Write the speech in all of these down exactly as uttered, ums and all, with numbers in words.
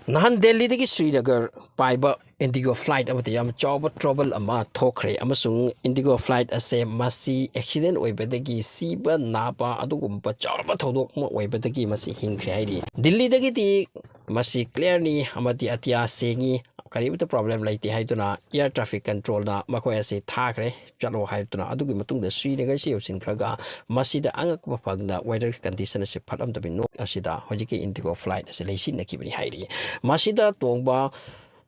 ꯅꯍꯥꯟ ꯗꯦꯜꯂꯤꯗꯒꯤ ꯁ꯭ꯔꯤꯅꯒꯔ ꯄꯥꯏꯕ ꯏꯟꯗꯤꯒꯣ ꯐ꯭ꯂꯥꯏꯠ ꯑꯃꯗ ꯌꯥꯝ ꯆꯥꯎꯕ ꯇ꯭ꯔꯕꯜ ꯑꯃ ꯊꯣꯛꯈ꯭ꯔꯦ, ꯑꯃꯁꯨꯡ ꯏꯟꯗꯤꯒꯣ ꯐ꯭ꯂꯥꯏꯠ ꯑꯁꯦ ꯃꯁꯤ ꯑꯦꯛꯁꯤꯗꯦꯟ ꯑꯣꯏꯕꯗꯒꯤ ꯁꯤꯕ ꯅꯥꯕ ꯑꯗꯨꯒꯨꯝꯕ ꯆꯥꯎꯔꯕ ꯊꯧꯗꯣꯛ ꯑꯃ ꯑꯣꯏꯕꯗꯒꯤ ꯃꯁꯤ ꯍꯤꯡꯈ꯭ꯔꯦ ꯍꯥꯏꯔꯤ꯫ ꯗꯤꯜꯂꯤꯗꯒꯤꯗꯤ ꯃꯁꯤ ꯀ꯭ꯂꯤꯌꯔꯅꯤ ꯑꯃꯗꯤ ꯑꯇꯤꯌꯥ ꯁꯦꯡꯉꯤ, ꯀꯔꯤꯃꯇ ꯄ꯭ꯔꯣꯕ꯭ꯂꯦꯝ ꯂꯩꯇꯦ ꯍꯥꯏꯗꯨꯅ ꯏꯌꯔ ꯇ꯭ꯔꯥꯐꯤꯛ ꯀꯟꯇ꯭ꯔꯣꯜꯅ ꯃꯈꯣꯏ ꯑꯁꯤ ꯊꯥꯈ꯭ꯔꯦ, ꯆꯠꯂꯣ ꯍꯥꯏꯗꯨꯅ꯫ ꯑꯗꯨꯒꯤ ꯃꯇꯨꯡꯗ ꯁ꯭ꯔꯤꯅꯒꯔꯁꯤ ꯌꯧꯁꯤꯟꯈ꯭ꯔꯒ ꯃꯁꯤꯗ ꯑꯉꯛꯄ ꯐꯪꯅ ꯋꯦꯗꯔ ꯀꯟꯗꯤꯁꯟ ꯑꯁꯤ ꯐꯠꯂꯝꯗꯕ ꯅꯣꯡ ꯑꯁꯤꯗ ꯍꯧꯖꯤꯛꯀꯤ ꯏꯟꯗꯤꯒꯣ ꯐ꯭ꯂꯥꯏꯠ ꯑꯁꯤ ꯂꯩꯁꯤꯟꯅꯈꯤꯕꯅꯤ ꯍꯥꯏꯔꯤ꯫ ꯃꯁꯤꯗ ꯇꯣꯡꯕ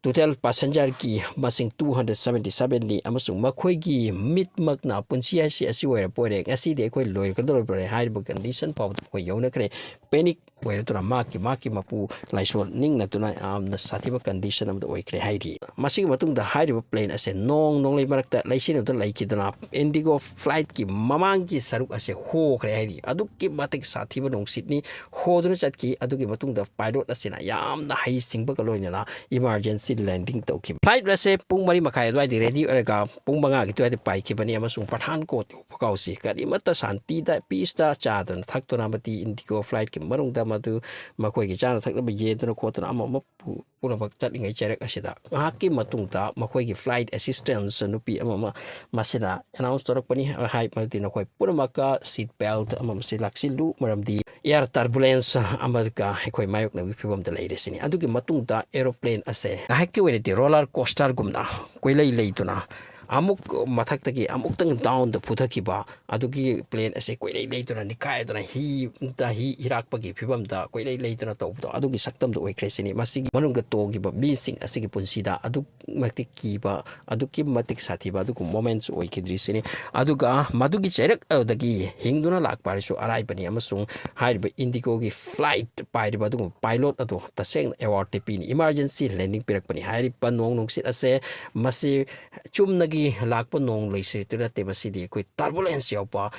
ꯇꯣꯇꯦꯜ ꯄꯥꯁꯦꯟꯖꯔꯒꯤ ꯃꯁꯤꯡ two hundred seventy sevenꯅꯤ, ꯑꯃꯁꯨꯡ ꯃꯈꯣꯏꯒꯤ ꯃꯤꯠꯃꯛꯅ ꯄꯨꯟꯁꯤ ꯍꯥꯏꯁꯤ ꯑꯁꯤ ꯑꯣꯏꯔꯕ ꯑꯣꯏꯔꯦ, ꯉꯁꯤꯗꯤ ꯑꯩꯈꯣꯏ ꯂꯣꯏꯒꯗꯧꯔꯕꯅꯤ ꯍꯥꯏꯔꯤꯕ ꯀꯟꯗꯤꯁꯟ ꯐꯥꯎꯕꯗ ꯃꯈꯣꯏ ꯌꯧꯅꯈ꯭ꯔꯦ꯫ ꯄꯦꯅꯤꯛ ꯑꯣꯏꯔꯗꯨꯅ ꯃꯍꯥꯛꯀꯤ, ꯃꯍꯥꯛꯀꯤ ꯃꯄꯨ ꯂꯥꯏꯁꯣꯟ ꯅꯤꯡꯅꯗꯨꯅ ꯌꯥꯝꯅ ꯁꯥꯊꯤꯕ ꯀꯟꯗꯤꯁꯟ ꯑꯃꯗ ꯑꯣꯏꯈ꯭ꯔꯦ ꯍꯥꯏꯔꯤ꯫ ꯃꯁꯤꯒꯤ ꯃꯇꯨꯡꯗ ꯍꯥꯏꯔꯤꯕ ꯄ꯭ꯂꯦꯟ ꯑꯁꯦ ꯅꯣꯡ ꯅꯣꯡꯂꯩ ꯃꯔꯛꯇ ꯂꯩꯁꯤꯟꯅꯗꯨꯅ ꯂꯩꯈꯤꯗꯨꯅ ꯏꯟꯗꯤꯒꯣ ꯐ꯭ꯂꯥꯏꯠꯀꯤ ꯃꯃꯥꯡꯒꯤ ꯁꯔꯨꯛ ꯑꯁꯦ ꯍꯣꯈ꯭ꯔꯦ ꯍꯥꯏꯔꯤ꯫ ꯑꯗꯨꯛꯀꯤ ꯃꯇꯤꯛ ꯁꯥꯊꯤꯕ ꯅꯨꯡꯁꯤꯠꯅꯤ ꯍꯣꯗꯨꯅ ꯆꯠꯈꯤ꯫ ꯑꯗꯨꯒꯤ ꯃꯇꯨꯡꯗ ꯄꯥꯏꯂꯣꯠ ꯑꯁꯤꯅ ꯌꯥꯝꯅ ꯍꯩꯁꯤꯡꯕꯒ ꯂꯣꯏꯅꯅ ꯏꯃꯥꯔꯖꯦꯟꯁꯤ ꯂꯦꯟꯗꯤꯡ ꯇꯧꯈꯤꯕ꯫ ꯐ꯭ꯂꯥꯏꯠ ꯑꯁꯦ ꯄꯨꯡ ꯃꯔꯤ ꯃꯈꯥꯏ ꯑꯗꯨꯋꯥꯏꯗ ꯔꯦꯗꯤ ꯑꯣꯏꯔꯒ ꯄꯨꯡ ꯃꯉꯥꯒꯤ ꯑꯗꯨꯋꯥꯏꯗ ꯄꯥꯏꯈꯤꯕꯅꯤ, ꯑꯃꯁꯨꯡ ꯄꯊꯥꯟꯀꯣꯠ ꯐꯥꯎꯁꯤ ꯀꯔꯤꯃꯠꯇ ꯁꯥꯟꯇꯤꯗ, ꯄꯤꯁꯇ ꯆꯥꯗꯨꯅ ꯊꯛꯇꯨꯅ ꯑꯃꯗꯤ ꯏꯟꯗꯤꯒꯣ ꯐ꯭ꯂꯥꯏꯠꯀꯤ ꯃꯅꯨꯡꯗ ꯃꯗꯨ ꯃꯈꯣꯏꯒꯤ ꯆꯥꯅ ꯊꯛꯅꯕ ꯌꯦꯟꯗꯨꯅ ꯈꯣꯠꯇꯨꯅ ꯑꯃ ꯑꯃ ꯄꯨ-, ꯄꯨꯝꯅꯃꯛ ꯆꯠꯂꯤꯉꯩ ꯆꯩꯔꯛ ꯑꯁꯤꯗ ꯉꯥꯏꯍꯥꯛꯀꯤ ꯃꯇꯨꯡꯗ ꯃꯈꯣꯏꯒꯤ ꯐ꯭ꯂꯥꯏꯠ ꯑꯦꯁꯤꯁꯇꯦꯟꯁ ꯅꯨꯄꯤ ꯑꯃ ꯑꯃ ꯃꯁꯤꯅ ꯑꯦꯅꯥꯎꯟꯁ ꯇꯧꯔꯛꯄꯅꯤ, ꯍꯥꯏ, ꯃꯗꯨꯗꯤ ꯅꯈꯣꯏ ꯄꯨꯝꯅꯃꯛꯀ ꯁꯤꯠ ꯕꯦꯜꯠ ꯑꯃꯃꯁꯤ ꯂꯥꯛꯁꯤꯜꯂꯨ, ꯃꯔꯝꯗꯤ ꯏꯌꯔ ꯇꯔꯕꯨꯂꯦꯟꯁ ꯑꯃꯒ ꯑꯩꯈꯣꯏ ꯃꯥꯌꯣꯛꯅꯕꯒꯤ ꯐꯤꯕꯝꯗ ꯂꯩꯔꯦ ꯁꯤꯅꯤ꯫ ꯑꯗꯨꯒꯤ ꯃꯇꯨꯡꯗ ꯑꯦꯔꯣꯄ꯭ꯂꯦꯟ ꯑꯁꯦ ꯉꯥꯏꯍꯥꯛꯀꯤ ꯑꯣꯏꯅꯗꯤ ꯔꯣꯂꯔ ꯀꯣꯁꯇꯔꯒꯨꯝꯅ ꯀꯣꯏꯂꯩ ꯂꯩꯗꯨꯅ ꯑꯃꯨꯛ ꯃꯊꯛꯇꯒꯤ ꯑꯃꯨꯛꯇꯪ ꯗꯥꯎꯟꯗ ꯄꯨꯊꯈꯤꯕ, ꯑꯗꯨꯒꯤ ꯄ꯭ꯂꯦꯟ ꯑꯁꯦ ꯀꯣꯏꯂꯩ ꯂꯩꯗꯨꯅ, ꯅꯤꯛꯈꯥꯏꯗꯨꯅ, ꯍꯤ ꯑꯝꯇ, ꯍꯤ ꯏꯔꯥꯛꯄꯒꯤ ꯐꯤꯕꯝꯗ ꯀꯣꯏꯂꯩ ꯂꯩꯗꯨꯅ ꯇꯧꯕꯗꯣ, ꯑꯗꯨꯒꯤ ꯁꯛꯇꯝꯗꯣ ꯑꯣꯏꯈ꯭ꯔꯦ ꯁꯤꯅꯤ꯫ ꯃꯁꯤꯒꯤ ꯃꯅꯨꯡꯗ ꯇꯣꯡꯈꯤꯕ ꯃꯤꯁꯤꯡ ꯑꯁꯤꯒꯤ ꯄꯨꯟꯁꯤꯗ ꯑꯗꯨꯛ ꯃꯇꯤꯛ ꯀꯤꯕ, ꯑꯗꯨꯛꯀꯤ ꯃꯇꯤꯛ ꯁꯥꯊꯤꯕ ꯑꯗꯨꯒꯨꯝꯕ ꯃꯣꯃꯦꯟꯁꯨ ꯑꯣꯏꯈꯤꯗ꯭ꯔꯤ ꯁꯤꯅꯤ꯫ ꯑꯗꯨꯒ ꯃꯗꯨꯒꯤ ꯆꯩꯔꯛ ꯑꯗꯨꯗꯒꯤ ꯍꯤꯡꯗꯨꯅ ꯂꯥꯛꯄ ꯍꯥꯏꯔꯁꯨ ꯑꯔꯥꯏꯕꯅꯤ, ꯑꯃꯁꯨꯡ ꯍꯥꯏꯔꯤꯕ ꯏꯟꯗꯤꯒꯣꯒꯤ ꯐ꯭ꯂꯥꯏꯠ ꯄꯥꯏꯔꯤꯕ ꯑꯗꯨꯒꯨꯝꯕ ꯄꯥꯏꯂꯣꯠ ꯑꯗꯣ ꯇꯁꯦꯡꯅ ꯑꯦꯋꯥꯔꯗꯇꯤ ꯄꯤꯅꯤ, ꯏꯃꯥꯔꯖꯦꯟꯁꯤ ꯂꯦꯟꯗꯤꯡ ꯄꯤꯔꯛꯄꯅꯤ꯫ ꯍꯥꯏꯔꯤꯕ ꯅꯣꯡ ꯅꯨꯡꯁꯤꯠ ꯑꯁꯦ ꯃꯁꯤ ꯆꯨꯝꯅꯒꯤ ꯂꯥꯛꯄ ꯅꯣꯡ ꯂꯩꯁꯤꯗꯨ ꯅꯠꯇꯦ, ꯃꯁꯤꯗꯤ ꯑꯩꯈꯣꯏ ꯇꯔꯕꯨꯂꯦꯟꯁ ꯌꯥꯎꯕ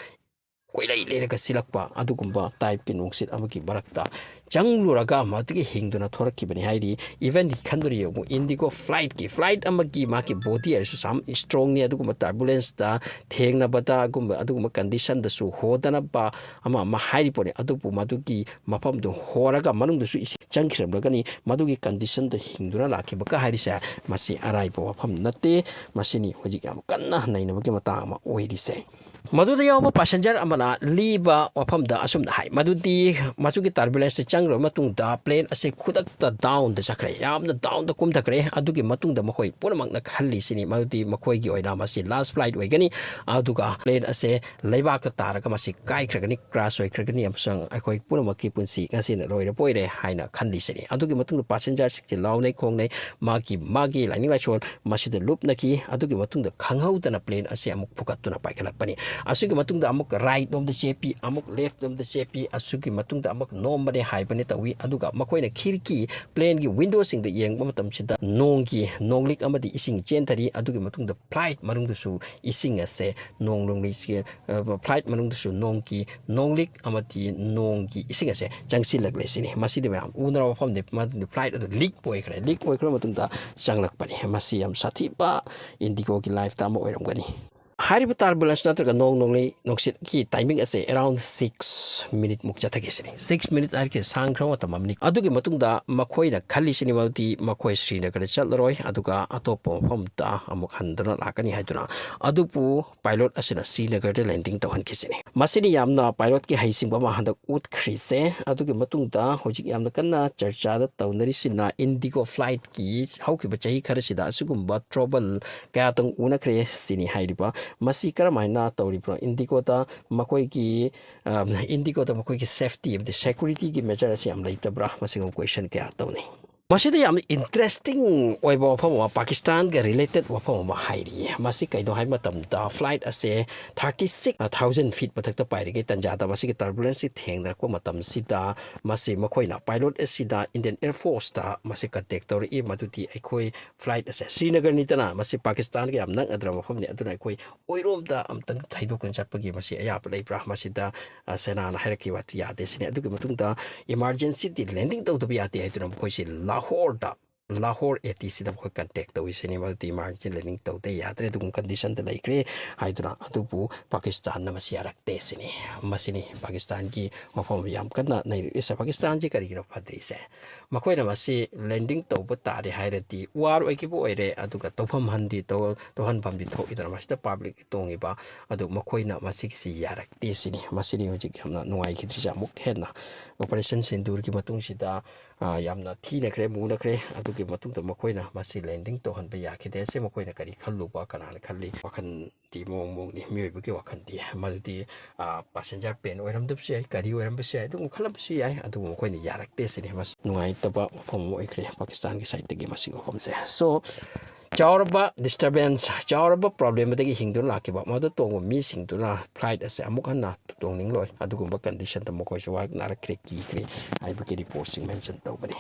ꯀꯣꯏꯂꯩ ꯂꯩꯔꯒ ꯁꯤꯜꯂꯛꯄ ꯑꯗꯨꯒꯨꯝꯕ typeꯀꯤ ꯅꯨꯡꯁꯤꯠ ꯑꯃꯒꯤ ꯃꯔꯛꯇ ꯆꯪꯂꯨꯔꯒ ꯃꯗꯨꯒꯤ ꯍꯤꯡꯗꯨꯅ ꯊꯣꯔꯛꯈꯤꯕꯅꯤ ꯍꯥꯏꯔꯤ꯫ Even ꯈꯟꯗꯨꯅ ꯌꯦꯡꯉꯨ, Indigo flightꯀꯤ, flight ꯑꯃꯒꯤ ꯃꯥꯒꯤ body ꯍꯥꯏꯔꯁꯨ ꯌꯥꯝ strongꯅꯤ꯫ ꯑꯗꯨꯒꯨꯝꯕ turbulenceꯇ ꯊꯦꯡꯅꯕꯗ ꯑꯗꯨꯒꯨꯝꯕ, ꯑꯗꯨꯒꯨꯝꯕ conditionꯗꯁꯨ ꯍꯣꯗꯅꯕ ꯑꯃ ꯑꯃ ꯍꯥꯏꯔꯤ ꯄꯣꯠꯅꯤ꯫ ꯑꯗꯨꯕꯨ ꯃꯗꯨꯒꯤ ꯃꯐꯝꯗꯨ ꯍꯣꯔꯒ ꯃꯅꯨꯡꯗꯁꯨ ꯏꯁꯤꯡ ꯆꯪꯈꯤꯔꯝꯂꯒꯅꯤ꯫ ꯃꯗꯨꯒꯤ conditionꯗ ꯍꯤꯡꯗꯨꯅ ꯂꯥꯛꯈꯤꯕꯒ ꯍꯥꯏꯔꯤꯁꯦ, ꯃꯁꯤ ꯑꯔꯥꯏꯕ ꯋꯥꯐꯝ ꯅꯠꯇꯦ꯫ ꯃꯁꯤꯅꯤ ꯍꯧꯖꯤꯛ ꯌꯥꯝ ꯀꯟꯅ ꯅꯩꯅꯕꯒꯤ ꯃꯇꯥꯡ ꯑꯃ ꯑꯣꯏꯔꯤꯁꯦ꯫ ꯃꯗꯨꯗ ꯌꯥꯎꯕ passenger ꯑꯃꯅ ꯂꯤꯕ ꯋꯥꯐꯝꯗ ꯑꯁꯨꯝꯅ ꯍꯥꯏ, ꯃꯗꯨꯗꯤ ꯃꯗꯨꯒꯤ turbulenceꯇ ꯆꯪꯈ꯭ꯔꯕ ꯃꯇꯨꯡꯗ plane ꯑꯁꯤ ꯈꯨꯗꯛꯇ downꯗ ꯆꯠꯈ꯭ꯔꯦ, ꯌꯥꯝꯅ downꯗ ꯀꯨꯝꯊꯈ꯭ꯔꯦ꯫ ꯑꯗꯨꯒꯤ ꯃꯇꯨꯡꯗ ꯃꯈꯣꯏ ꯄꯨꯝꯅꯃꯛꯅ ꯈꯜꯂꯤꯁꯤꯅꯤ, ꯃꯗꯨꯗꯤ ꯃꯈꯣꯏꯒꯤ ꯑꯣꯏꯅ ꯃꯁꯤ last flight ꯑꯣꯏꯒꯅꯤ, ꯑꯗꯨꯒ plane ꯑꯁꯦ ꯂꯩꯕꯥꯛꯇ ꯇꯥꯔꯒ ꯃꯁꯤ ꯀꯥꯏꯈ꯭ꯔꯒꯅꯤ, crash ꯑꯣꯏꯈ꯭ꯔꯒꯅꯤ, ꯑꯃꯁꯨꯡ ꯑꯩꯈꯣꯏ ꯄꯨꯝꯅꯃꯛꯀꯤ ꯄꯨꯟꯁꯤ ꯉꯁꯤꯅ ꯂꯣꯏꯔꯕ ꯑꯣꯏꯔꯦ ꯍꯥꯏꯅ ꯈꯜꯂꯤꯁꯤꯅꯤ꯫ ꯑꯗꯨꯒꯤ ꯃꯇꯨꯡꯗ passengerꯁꯤꯡꯁꯤ ꯂꯥꯎꯅꯩ ꯈꯣꯡꯅꯩ, ꯃꯥꯒꯤ ꯃꯥꯒꯤ ꯂꯥꯏꯅꯤꯡ ꯂꯥꯏꯁꯣꯟ ꯃꯁꯤꯗ ꯂꯨꯞꯅꯈꯤ꯫ ꯑꯗꯨꯒꯤ ꯃꯇꯨꯡꯗ ꯈꯪꯍꯧꯗꯅ plane ꯑꯁꯤ ꯑꯃꯨꯛ ꯐꯨꯒꯠꯇꯨꯅ ꯄꯥꯏꯈꯠꯂꯛꯄꯅꯤ꯫ ꯑꯁꯤꯒꯤ ꯃꯇꯨꯡꯗ ꯑꯃꯨꯛ right ꯂꯣꯝꯗ ꯆꯦꯞꯄꯤ, ꯑꯃꯨꯛ left ꯂꯣꯝꯗ ꯆꯦꯞꯄꯤ, ꯑꯁꯤꯒꯤ ꯃꯇꯨꯡꯗ ꯑꯃꯨꯛ ꯅꯣꯝꯕꯅꯦ ꯍꯥꯏꯕꯅꯦ ꯇꯧꯏ꯫ ꯑꯗꯨꯒ ꯃꯈꯣꯏꯅ ꯈꯤꯔꯀꯤ, planeꯒꯤ windowꯁꯤꯡꯗ ꯌꯦꯡꯕ ꯃꯇꯝꯁꯤꯗ ꯅꯣꯡꯒꯤ ꯅꯣꯡꯂꯤꯛ ꯑꯃꯗꯤ ꯏꯁꯤꯡ ꯆꯦꯟꯊꯔꯤ꯫ ꯑꯗꯨꯒꯤ ꯃꯇꯨꯡꯗ flight ꯃꯅꯨꯡꯗꯁꯨ ꯏꯁꯤꯡ ꯑꯁꯦ, ꯅꯣꯡ ꯅꯣꯡꯂꯤꯛꯁꯤ, ꯑ, flight ꯃꯅꯨꯡꯗꯁꯨ ꯅꯣꯡꯒꯤ ꯅꯣꯡꯂꯤꯛ ꯑꯃꯗꯤ ꯅꯣꯡꯒꯤ ꯏꯁꯤꯡ ꯑꯁꯦ ꯆꯪꯁꯤꯜꯂꯛꯂꯦ ꯁꯤꯅꯤ꯫ ꯃꯁꯤꯗꯤ ꯃꯌꯥꯝ ꯎꯅꯔꯕ ꯃꯐꯝꯅꯤ꯫ ꯃꯗꯨꯗꯤ flight ꯑꯗꯨ leak ꯑꯣꯏꯈ꯭ꯔꯦ꯫ Leak ꯑꯣꯏꯈ꯭ꯔꯕ ꯃꯇꯨꯡꯗ ꯆꯪꯂꯛꯄꯅꯤ꯫ ꯃꯁꯤ ꯌꯥꯝ ꯁꯥꯊꯤꯕ Indigoꯒꯤ lifeꯇ ꯑꯃ ꯑꯣꯏꯔꯝꯒꯅꯤ꯫ ꯍꯥꯏꯔꯤꯕ turbulence ꯅꯠꯇ꯭ꯔꯒ ꯅꯣꯡ ꯅꯣꯡꯂꯩ ꯅꯨꯡꯁꯤꯠꯀꯤ timing ꯑꯁꯦ around six minute ꯃꯨꯛ ꯆꯠꯊꯈꯤꯁꯤꯅꯤ꯫ Six minute ꯍꯥꯏꯔꯤꯁꯦ ꯁꯥꯡꯈ꯭ꯔꯕ ꯃꯇꯝ ꯑꯃꯅꯤ꯫ ꯑꯗꯨꯒꯤ ꯃꯇꯨꯡꯗ ꯃꯈꯣꯏꯅ ꯈꯜꯂꯤꯁꯤꯅꯤ ꯃꯗꯨꯗꯤ ꯃꯈꯣꯏ ꯁ꯭ꯔꯤꯅꯒꯔꯗ ꯆꯠꯂꯔꯣꯏ, ꯑꯗꯨꯒ ꯑꯇꯣꯞꯄ ꯃꯐꯝꯗ ꯑꯃꯨꯛ ꯍꯟꯗꯨꯅ ꯂꯥꯛꯀꯅꯤ ꯍꯥꯏꯗꯨꯅ꯫ ꯑꯗꯨꯕꯨ pilot ꯑꯁꯤꯅ ꯁ꯭ꯔꯤꯅꯒꯔꯗ landing ꯇꯧꯍꯟꯈꯤꯁꯤꯅꯤ꯫ ꯃꯁꯤꯅꯤ ꯌꯥꯝꯅ pilotꯀꯤ ꯍꯩꯁꯤꯡꯕ ꯑꯃ ꯍꯟꯗꯛ ꯎꯠꯈ꯭ꯔꯤꯁꯦ꯫ ꯑꯗꯨꯒꯤ ꯃꯇꯨꯡꯗ ꯍꯧꯖꯤꯛ ꯌꯥꯝꯅ ꯀꯟꯅ ꯆꯔꯆꯥꯗ ꯇꯧꯅꯔꯤꯁꯤꯅ Indigo flightꯀꯤ ꯍꯧꯈꯤꯕ ꯆꯍꯤ ꯈꯔꯁꯤꯗ ꯑꯁꯤꯒꯨꯝꯕ trouble ꯀꯌꯥꯇꯪ ꯎꯅꯈ꯭ꯔꯦ ꯁꯤꯅꯤ ꯍꯥꯏꯔꯤꯕ꯫ ꯃꯁꯤ ꯀꯔꯝꯍꯥꯏꯅ ꯇꯧꯔꯤꯕꯅꯣ? Indigoꯗ ꯃꯈꯣꯏꯒꯤ, ꯑ, Indigoꯗ ꯃꯈꯣꯏꯒꯤ safety ꯑꯃꯗꯤ securityꯒꯤ measure ꯑꯁꯤ ꯌꯥꯝ ꯂꯩꯇꯕ꯭ꯔꯥ? ꯃꯁꯤꯒꯨꯝꯕ question ꯀꯌꯥ ꯇꯧꯅꯩ꯫ ꯃꯁꯤꯗ ꯌꯥꯝꯅ interesting ꯑꯣꯏꯕ ꯋꯥꯐꯝ ꯑꯃ, ꯄꯥꯀꯤꯁꯇꯥꯟꯒ related ꯋꯥꯐꯝ ꯑꯃ ꯍꯥꯏꯔꯤ꯫ ꯃꯁꯤ ꯀꯩꯅꯣ ꯍꯥꯏꯕ ꯃꯇꯝꯗ, flight ꯑꯁꯦ thirty six thousand feet ꯃꯊꯛꯇ ꯄꯥꯏꯔꯤꯉꯩ ꯇꯥꯟꯖꯥꯗ ꯃꯁꯤꯒꯤ turbulenceꯁꯤ ꯊꯦꯡꯅꯔꯛꯄ ꯃꯇꯝꯁꯤꯗ, ꯃꯁꯤ ꯃꯈꯣꯏꯅ pilot ꯑꯁꯤꯗ, Indian Air Forceꯇ ꯃꯁꯤ contact ꯇꯧꯔꯛꯏ꯫ ꯃꯗꯨꯗꯤ ꯑꯩꯈꯣꯏ flight ꯑꯁꯦ ꯁ꯭ꯔꯤꯅꯒꯔꯅꯤꯗꯅ, ꯃꯁꯤ ꯄꯥꯀꯤꯁꯇꯥꯟꯒ ꯌꯥꯝ ꯅꯛꯅꯗ꯭ꯔꯕ ꯃꯐꯝꯅꯤ, ꯑꯗꯨꯅ ꯑꯩꯈꯣꯏ ꯑꯣꯏꯔꯣꯝꯗ ꯑꯝꯇꯪ ꯊꯩꯗꯣꯛꯇꯅ ꯆꯠꯄꯒꯤ ꯃꯁꯤ ꯑꯌꯥꯕ ꯂꯩꯕ꯭ꯔꯥ? ꯃꯁꯤꯗ, ꯑ, ꯁꯦꯅꯥꯅ ꯍꯥꯏꯔꯛꯈꯤꯕ ꯑꯗꯨ ꯌꯥꯗꯦ ꯁꯤꯅꯤ꯫ ꯑꯗꯨꯒꯤ ꯃꯇꯨꯡꯗ emergencyꯗ landing ꯇꯧꯗꯕ ꯌꯥꯗꯦ ꯍꯥꯏꯗꯨꯅ ꯃꯈꯣꯏꯁꯤ ꯂꯥꯍꯣꯔꯗ, ꯂꯥꯍꯣꯔ ATCꯗ ꯃꯈꯣꯏ contact ꯇꯧꯏ ꯁꯤꯅꯤ꯫ ꯃꯗꯨꯗꯤ emergency landing ꯇꯧꯗ ꯌꯥꯗ꯭ꯔꯦ, ꯑꯗꯨꯒꯨꯝꯕ conditionꯗ ꯂꯩꯈ꯭ꯔꯦ ꯍꯥꯏꯗꯨꯅ꯫ ꯑꯗꯨꯕꯨ ꯄꯥꯀꯤꯁꯇꯥꯟꯅ ꯃꯁꯤ ꯌꯥꯔꯛꯇꯦ ꯁꯤꯅꯤ꯫ ꯃꯁꯤꯅꯤ ꯄꯥꯀꯤꯁꯇꯥꯟꯒꯤ ꯋꯥꯐꯝ ꯌꯥꯝ ꯀꯟꯅ ꯅꯩꯔꯛꯂꯤꯁꯦ꯫ ꯄꯥꯀꯤꯁꯇꯥꯟꯁꯤ ꯀꯔꯤꯒꯤꯅꯣ ꯐꯗ꯭ꯔꯤꯁꯦ? ꯃꯈꯣꯏꯅ ꯃꯁꯤ landing ꯇꯧꯕ ꯇꯥꯔꯦ ꯍꯥꯏꯔꯗꯤ, war ꯑꯣꯏꯈꯤꯕ ꯑꯣꯏꯔꯦ, ꯑꯗꯨꯒ ꯇꯧꯐꯝ ꯍꯟꯗꯤ ꯇꯧ-, ꯇꯧꯍꯟꯐꯝꯗꯤ ꯊꯣꯛꯏꯗꯅ, ꯃꯁꯤꯗ public ꯇꯣꯡꯉꯤꯕ꯫ ꯑꯗꯨ ꯃꯈꯣꯏꯅ ꯃꯁꯤꯒꯤꯁꯤ ꯌꯥꯔꯛꯇꯦ ꯁꯤꯅꯤ꯫ ꯃꯁꯤꯅꯤ ꯍꯧꯖꯤꯛ ꯌꯥꯝꯅ ꯅꯨꯡꯉꯥꯏꯈꯤꯗ꯭ꯔꯤꯁꯦ꯫ ꯑꯃꯨꯛ ꯍꯦꯟꯅ Operation Sindoorꯒꯤ ꯃꯇꯨꯡꯁꯤꯗ, ꯑ, ꯌꯥꯝꯅ ꯊꯤꯅꯈ꯭ꯔꯦ, ꯃꯨꯅꯈ꯭ꯔꯦ꯫ ꯑꯗꯨꯒꯤ ꯃꯇꯨꯡꯗ ꯃꯈꯣꯏꯅ ꯃꯁꯤ landing ꯇꯧꯍꯟꯕ ꯌꯥꯈꯤꯗꯦ꯫ ꯁꯤ ꯃꯈꯣꯏꯅ ꯀꯔꯤ ꯈꯜꯂꯨꯕ, ꯀꯅꯥꯅ ꯈꯜꯂꯤ? ꯋꯥꯈꯜꯗꯤ ꯃꯑꯣꯡ ꯃꯑꯣꯡꯅꯤ, ꯃꯤꯑꯣꯏꯕꯒꯤ ꯋꯥꯈꯜꯗꯤ꯫ ꯃꯗꯨꯗꯤ, ꯑ, passenger plane ꯑꯣꯏꯔꯝꯗꯕꯁꯨ ꯌꯥꯏ, ꯒꯥꯔꯤ ꯑꯣꯏꯔꯝꯕꯁꯨ ꯌꯥꯏ, ꯑꯗꯨꯒꯨꯝꯕ ꯈꯜꯂꯝꯕꯁꯨ ꯌꯥꯏ꯫ ꯑꯗꯨꯕꯨ ꯃꯈꯣꯏꯅ ꯌꯥꯔꯛꯇꯦ ꯁꯤꯅꯤ꯫ ꯃꯁꯤ ꯅꯨꯡꯉꯥꯏꯇꯕ ꯋꯥꯐꯝ ꯑꯃ ꯑꯣꯏꯈ꯭ꯔꯦ ꯄꯥꯀꯤꯁꯇꯥꯟꯒꯤ sideꯇꯒꯤ ꯃꯁꯤꯒꯤ ꯋꯥꯐꯝꯁꯦ꯫ So, ꯆꯥꯎꯔꯕ disturbance, ꯆꯥꯎꯔꯕ problem ꯑꯗꯒꯤ ꯍꯤꯡꯗꯨꯅ ꯂꯥꯛꯈꯤꯕ ꯃꯗꯨ ꯇꯣꯡꯕ ꯃꯤꯁꯤꯡꯗꯨꯅ flight ꯑꯁꯦ ꯑꯃꯨꯛ ꯍꯟꯅ ꯇꯣꯡꯅꯤꯡꯂꯣꯏ꯫ ꯑꯗꯨꯒꯨꯝꯕ conditionꯗ ꯃꯈꯣꯏꯁꯨ ꯋꯥꯅꯔꯛꯈ꯭ꯔꯦ, ꯀꯤꯈ꯭ꯔꯦ ꯍꯥꯏꯕꯒꯤ reportꯁꯤꯡ mention ꯇꯧꯕꯅꯤ꯫